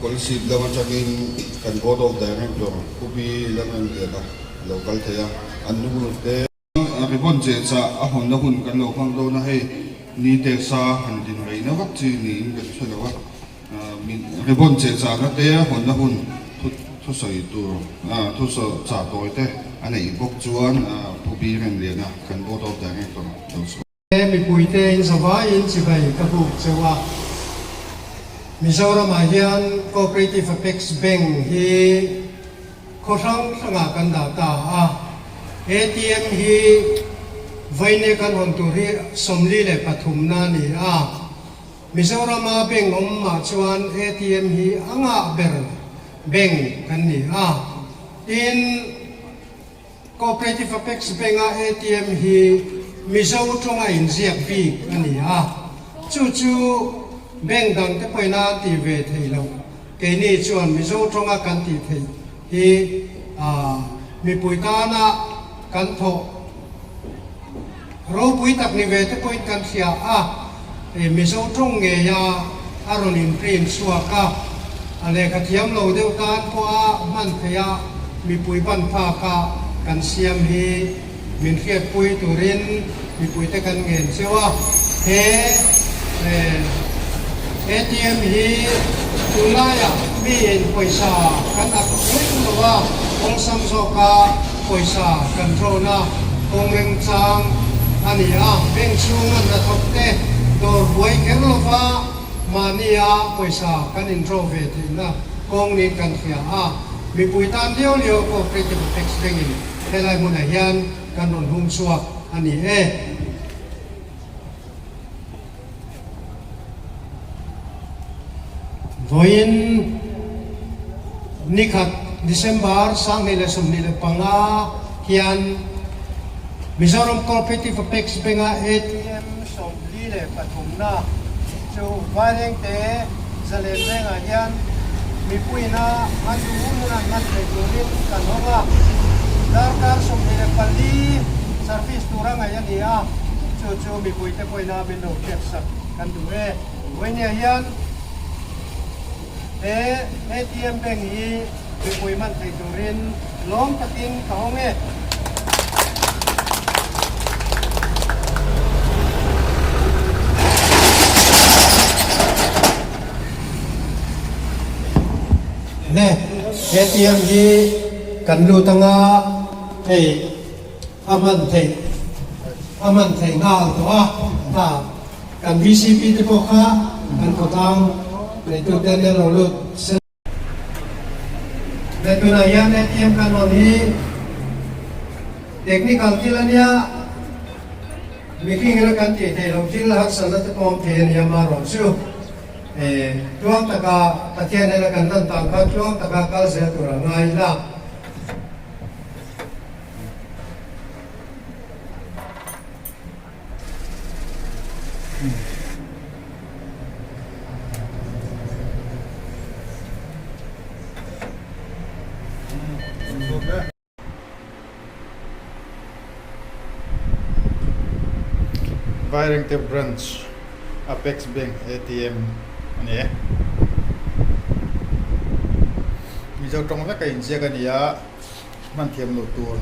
Kolasib lam atangin kan Board of Director Pu Pi Lalremliana a lo kal thei a, an nu te. Ribbon chehchah a hawnna hun kan lo hmang dawn a, hei ni tek sa han din reihna vak chi niin kan hre lo a, ribbon chehchahna te a hawnna hun thusawi tur thusawi chah tawi te a neih bawk chuan Pu Pi Remliana kan Board of Director lo sawi. He mipuite in zavaiin chibai ka buk cheu a, Mizoramah hian Cooperative Apex Bank hi khaw hrang hrangah kan dah ta a, ATM hi vawinia kan hawn tur hi 43 na a ni a, Mizorama bank awmah chuan ATM hi a ngah ber bank kan ni a, tin, Cooperative Apex Bank-a ATM hi Mizo tawnga inziak bik a ni a, chu chu bank dangte pawhin a ti ve thei lo. Keini chuan Mizo tawnga kan tih theih hi mipui tana kan thawh ropui tak ni ve te pawhin kan hria a, Mizo tawng ngeia a rawn inprint chhuak a, a lehkha thiam lo deuh tan pawha hman theih a mipui ban phak a kan siam hi min hriatpui turin mipuite kan ngen cheu a. He ATM hi tunlaiah miin pawisa kan ak reng lo a, awlsam zawka pawisa kan drawn a kawng remchang a ni a, bank chhunga hnathawk te dawr buai kher lova mahnia pawisa kan in draw ve theihna kawng niin kan hria a, mipui tan liau liau Cooperative Apex Bank in helai hmunah hian kan rawn hung chhuak a ni e. Vawiin nikhat December 2025 hian Mizoram Cooperative Apex Bank-a ATM 43 na chu Vairengte Zalen Vengah hian mipuiina an duh hun hun an hman theih turin kan hawng a, darkar 24 service tura ngaih a ni a, chu chu mipuite pawhin a min lo hriatsak kan duh e. Vawinia hian he ATM bank hi mipui man thei turin lawm takin ka hawng e. Le, ATM hi kan lut anga hei a hman theih a hman theih nghal tawh a, ta Kan VCP te pawh kha kan khawtlang neitu te an lo lut se. Leh tunah hian ATM kan rawn hi technical thil a nia, mihring ina kan tih theih loh thil harsatna te pawh awm thei a nia marawh chu tluang taka Pathian nena kan lan tang khan tluang taka kal zel tur a ngai ila. Vairengte Branch Apex Bank ATM a ni e. Mizo tawng vek a inziak a ni a, hman thiam loh tur.